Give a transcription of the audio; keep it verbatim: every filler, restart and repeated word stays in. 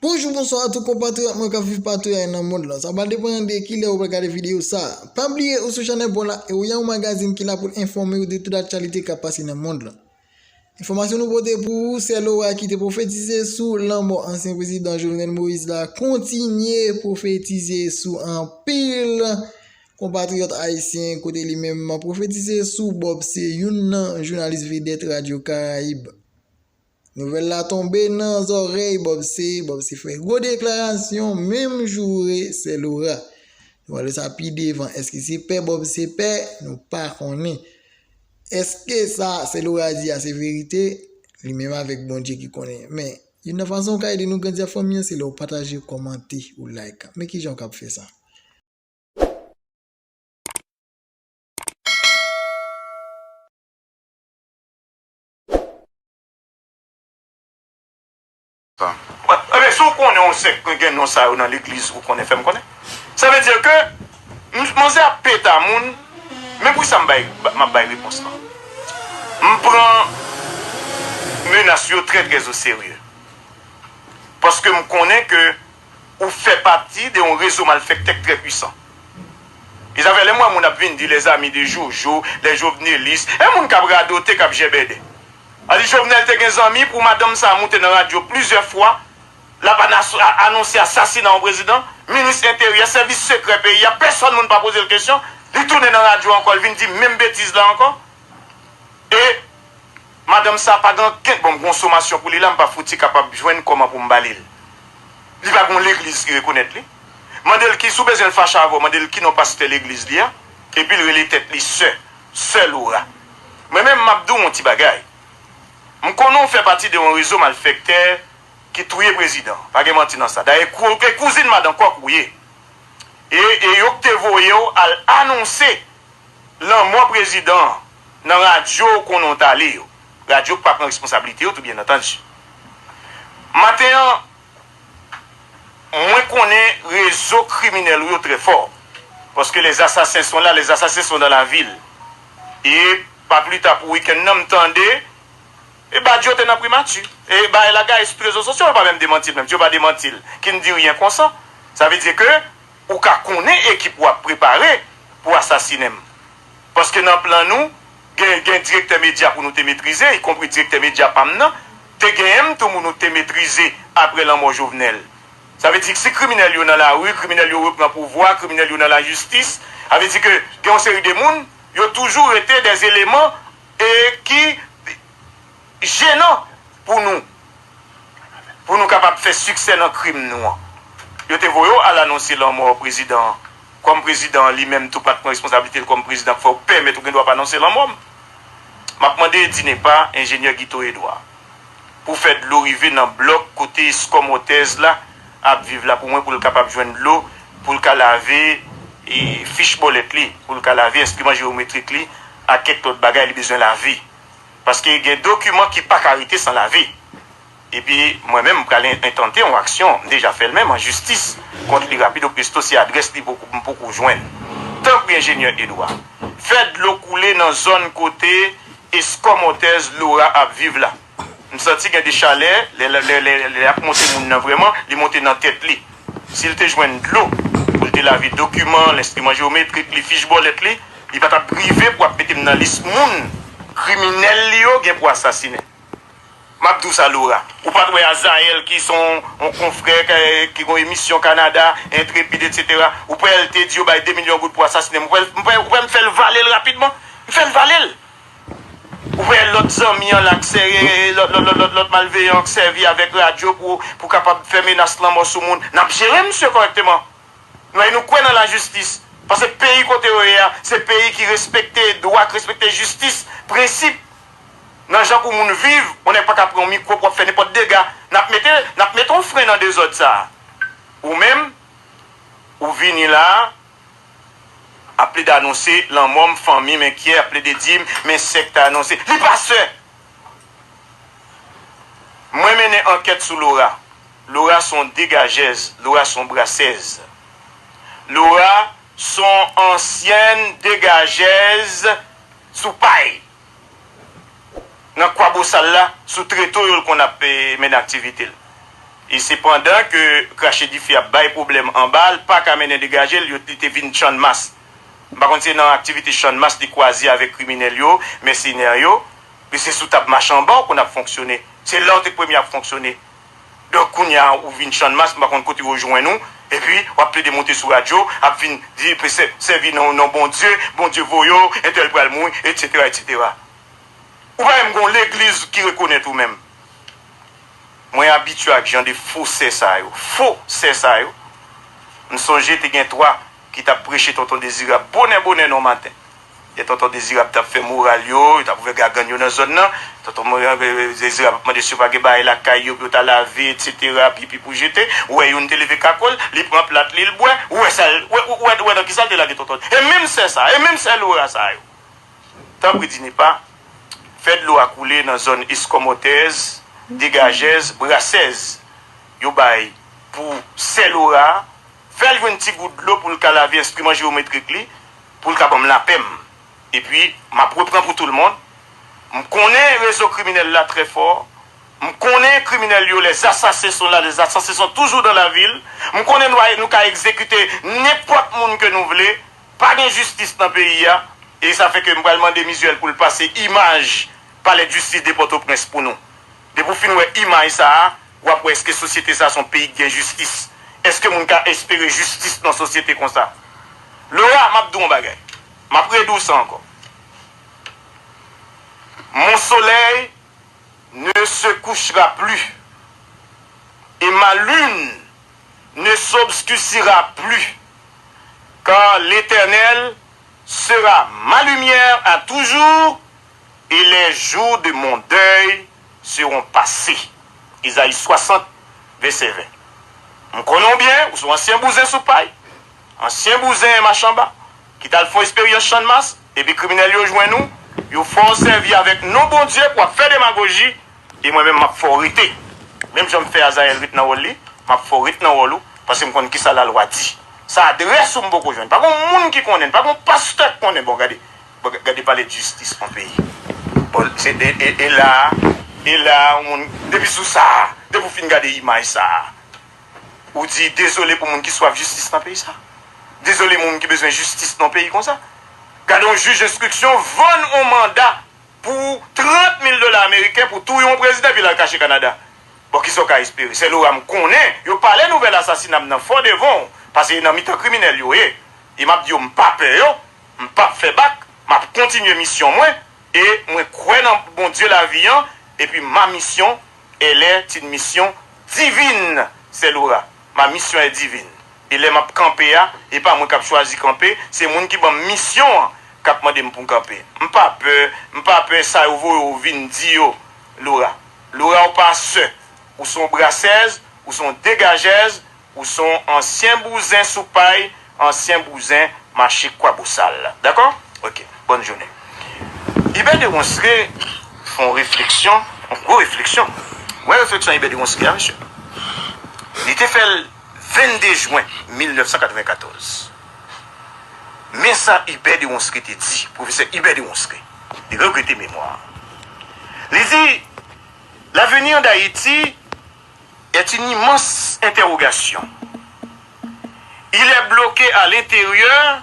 Bonjou, bonswa a tout konpatriyòt mwen k ap viv patou yay nan mond lan. Sa va depann de kilè ou pral gade videyo sa a. Pa bliye ou sou chanèl pa w la e w Yahoo Magazine ki la pou l enfòme w de tout aktyalite k ap pase nan mond lan. Enfòmasyon nou pote pou ou, sè Laura ki te pwofetize sou lanmò ansyen prezidan Jovenel Moïse la kontinye pwofetize sou anpil konpatriyòt ayisyen kote li menm pwofetize sou Bob C, youn nan jounalis vedèt Radyo Karayib. Nouvèl la tonbe nan zòrèy Bob C. Bob C fè gwo deklarasyon menm joure sè Laura. Nou pral wè sa pi devan. Èske se pè Bob C pè? Nou pa konnen. Èske sa sè Laura di a se verite? Li menm avèk Bondye ki konnen. Men, youn nan fason ou ka ede nou grandi ak fanmi an, se lè w pataje, kòmante, ou like. Men kijan w kab fè sa? Ebyen, si w konnen yon sèk gen non sa yo nan legliz, ou konnen, fè m konnen. Sa vle di ke m, manzè ap peta moun, men pou sa m bay, m ap bay repons lan. M pran menas yo trè, trè o serye. Paske m konnen ke ou fè pati de yon rezo malfektè k trè pwisan. E sa fè lè m wè moun ap vin di les amis de Jojo, les jovenelistes, e moun k ap radote, k ap jèbèdè. A di Jovenel te gen zanmi pou madanm sa a moute nan radyo plizyè fwa, l ap anas-, a-, anonse asasina yon prezidan, minis enteryè, sèvis sekrè peyi a, pèsonn moun pa poze l kesyon, li tounen nan radyo ankò, l vin di menm betiz la ankò. E madanm sa a pa gen ankenn, bon, m gon somasyon pou li la, m pa fouti kapab jwenn kòman pou m ba li l. Li pa gon legliz ki rekonèt li. Mande l ki, si w bezwen l fache avè w, mande l ki non pastè legliz li a, epi l rele tèt li sè, sè Laura. Mwen menm, m ap di w yon ti bagay. M konnen w fè pati de yon rezo malfektè ki touye prezidan. Pa gen manti nan sa. Dayè, kou-, e kouzin madan kòk ou ye. E, e yo k te voye w al anonse lanmò prezidan an nan radyo konnen w t ale yo. Radyo k pa pran responsablite yo tou, byen antandi. Maten an, mwen konnen rezo kriminèl ou yo trè fò. Paske les assassins sont là, les assassins sont dans la ville. E pa pli ta pou wikenn nan, m tande, e Badio te nan primati. E bagay la gaye sou rezo sosyo, yo pa menm demanti l menm. Si yo pa demanti l, qui ne dit rien consent. Sa vle di ke ou ka konnen ekip w ap prepare pou asasinen m. Paske nan plan nou, gen, gen direktè medya pou nou te metrize, ikonpri direktè medya pa m nan, te genyen m tou pou nou te metrize apre lanmò Jovenel. Sa vle di, si kriminèl yo nan lari, kriminèl yo repran pouvwa, kriminèl yo nan lajistis, sa vle di ke gen yon seri de moun, yo toujou rete des éléments e ki jenan pou nou, pou nou kapab fè siksè nan krim nou an. Yo te voye w al anonse lanmò prezidan an. Kòm prezidan an li menm tou pa t pran responsablite l kòm prezidan k fè w pèmèt ou gen dwa pa anonse lanmò m. M ap mande Eddy Nepa, enjenyè Guito Edouard, pou fè dlo rive nan blòk kote Escom Hotels la ap viv la pou mwen, pou l kapab jwenn dlo, pou l ka lave, e, fich bòlèt li, pou l ka lave enstriman jewometrik li ak kèk lòt bagay li bezwen lave. Paske gen dokiman ki pa ka rete san lave. Epi, mwen menm, m pral en-, entante yon aksyon, m deja fè l menm, an jistis kont li rapid o presto, se adrès li poko, m poko jwenn. Tanpri, enjenyè Edouard, fè dlo koule nan zòn kote Escom Hotels Laura ap viv la. M santi gen de chalè, lè, lè, lè, lè, lè y ap monte moun nan vrèman, li monte nan tèt li. Si l te jwenn dlo pou l te lave dokiman, lenstriman jewometrik li, fich bòlèt li, li pa t ap rive pou ap mete m nan lis moun kriminèl li yo gen pou asasinen. M ap di w sa, Laura. Ou pa t wè Azael ki se yon, yon konfrè ki, ki gen yon emisyon Kanada, Intrépide, etsetera. Ou pa wè l te di yo bay de milyon goud pou asasinen m. Ou pa wè, ou pa wè, ou pa wè m fè l vale l rapidman? M fè l vale l. Ou pa wè lòt zanmi an la k sèvi, lòt, lòt, lòt, lòt, lòt malveyan k sèvi avèk radyo pou, pou kapab fè menas lanmò sou moun. N ap jere misye kòrèkteman. Nou, nou kwè nan lajistis. Paske peyi kote yo ye a, se peyi ki respekte dwa, ki respekte jistis, prensip. Nan jan pou moun viv, yon nèg pa ka pran yon mikwo pou ap fè nenpòt dega. N ap mete, n ap mete yon fren nan dezòd sa a. Ou menm, ou vini la a, ap plede anonse lanmò m, fanmi m enkyè, ap plede di m, men sèk ta anonse. Li pa sè! Mwen mennen ankèt sou Laura. Laura se yon degajèz, Laura se yon brasèz. Laura se yon ansyèn degajèz sou pay. Nan Kwabosal la, sou treto yo l konn ap, eh, mennen aktivite l. E se pandan ke krache dife ap bay pwoblèm anba, l pa ka mennen degaje l, yo, li te vin Channmas. M pa konn si se nan aktivite Channmas li kwaze avèk kriminèl yo, mèsenè yo, men se sou tab machanba w konn ap fonksyone. Se la w te premye ap fonksyone. Donk, kounye a, ou vin Channmas, m pa konn kote yo jwenn ou, epi w ap plede monte sou radyo, ap vin di, sè-, sèvi non, non Bondye, Bondye voye w, entèl pral mouri, etsetera, etsetera. Ou pa menm gon legliz ki rekonèt ou menm. Mwen abitye ak jan de fo sè sa yo. Fo sè sa yo. M sonje te gen twa ki t ap preche Tonton Dezirab bonè bonè nan maten. Lè Tonton Dezirab t ap fè moral yo, yo t ap ouvè gagann yo nan zòn nan. Tonton Mo-, Dezirab ap mande si yo pa gen bagay lakay yo pou yo ta lave, etsetera, pipi pou jete. Ou wè youn te leve kako l, li pran plat li, l bwè. Ou wè sa l, ou wè, ou wè, ou wè nan kisa l te lage Tonton. E menm sè sa, e menm sè Lora sa yo. Tanpri Dinipa, fè dlo a koule nan zòn eskòmòtèz, degajèz, brasèz. Yo bay pou sè Lora, fè l jwenn ti gout dlo pou l ka lave enstriman jewometrik li, pou l ka ban m lapè m. Epi, m ap repran pou tout le monde. M konnen rezo kriminèl la trè fò. M konnen kriminèl yo, les assassins sont là, les assassins sont toujours dans la ville. M konnen nou, nou ka egzekite nenpòt moun ke nou vle. Pa gen jistis nan peyi a, e sa fè ke m pral mande Mizuel pou l pase imaj Palè Jistis de Pòtoprens pou nou. Depi w fin wè imaj sa a, w ap wè èske sosyete sa a se yon peyi ki gen jistis. Èske moun ka espere jistis nan sosyete konsa? Lora, m ap di w yon bagay. M ap redi w sa ankò. Mon soleil ne se couchera plus, et ma lune ne s'obscurcira plus, car l'Éternel sera ma lumière à toujours, et les jours de mon deuil seront passés. Ezayi swasant, vèsè ven. M konnen w byen, ou se yon ansyen bouzen sou pay, ansyen bouzen machanba, ki t al fè yon esperyans Channmas, epi kriminèl yo jwenn ou, yo fè w sèvi avèk non Bondye pou w ap fè demagoji, e mwen menm m ap fè w rete. Menm jan m fè Azayèl ret nan wòl li, m ap fè w ret nan wòl ou, paske m konn kisa lalwa di. Sa adrès ou m poko jwenn. Pa gon moun ki konnen, pa gon pastè ki konnen. Bon, gade, bon, gade palè de jistis nan peyi. Bon, se, e, e, e la, e la, yon moun, depi sou sa, depi w fin gade imaj sa, ou di dezole pou moun ki swaf jistis nan peyi sa. Dezole moun ki bezwen jistis nan peyi konsa. Gade yon jij enstriksyon vann yon manda pou trant mil dola ameriken pou touye yon prezidan epi l al kache Kanada. Bon, kisa w ka espere? Sè Lora, m konnen yo pale nouvèl asasina m nan fò devan w, paske e nan mitan kriminèl yo ye. E m ap di yo, m pa pè yo, m p ap fè bak, m ap kontinye misyon mwen, e mwen kwè nan Bondye lavi an, epi ma mission, elle est une mission divine, sè Lora. Ma mission est divine. E lè m ap kanpe a, e pa mwen k ap chwazi kanpe, se moun ki ban m misyon an k ap mande m pou m kanpe. M pa pè, m pa pè sa yo voye w vin di yo, Lora. Lora, ou pa sè. Ou se yon brasèz, ou se yon degajèz, ou se yon ansyen bouzen sou pay, ansyen bouzen mache Kwabosal. Dakò? Ok. Bòn jounen. Ibè de Ronsre fè yon refleksyon, yon gwo refleksyon. Ou wè refleksyon Ibè de Ronsre a, mesye? Li te fè l vennde jen mil nèf san katrevenkatòz. Men sa Ibè de Ronsre te di, pwofesè Ibè de Ronsre. Li regrete memwa. Li di, l'avenir d'Haïti est une immense interrogation. Il est bloqué à l'intérieur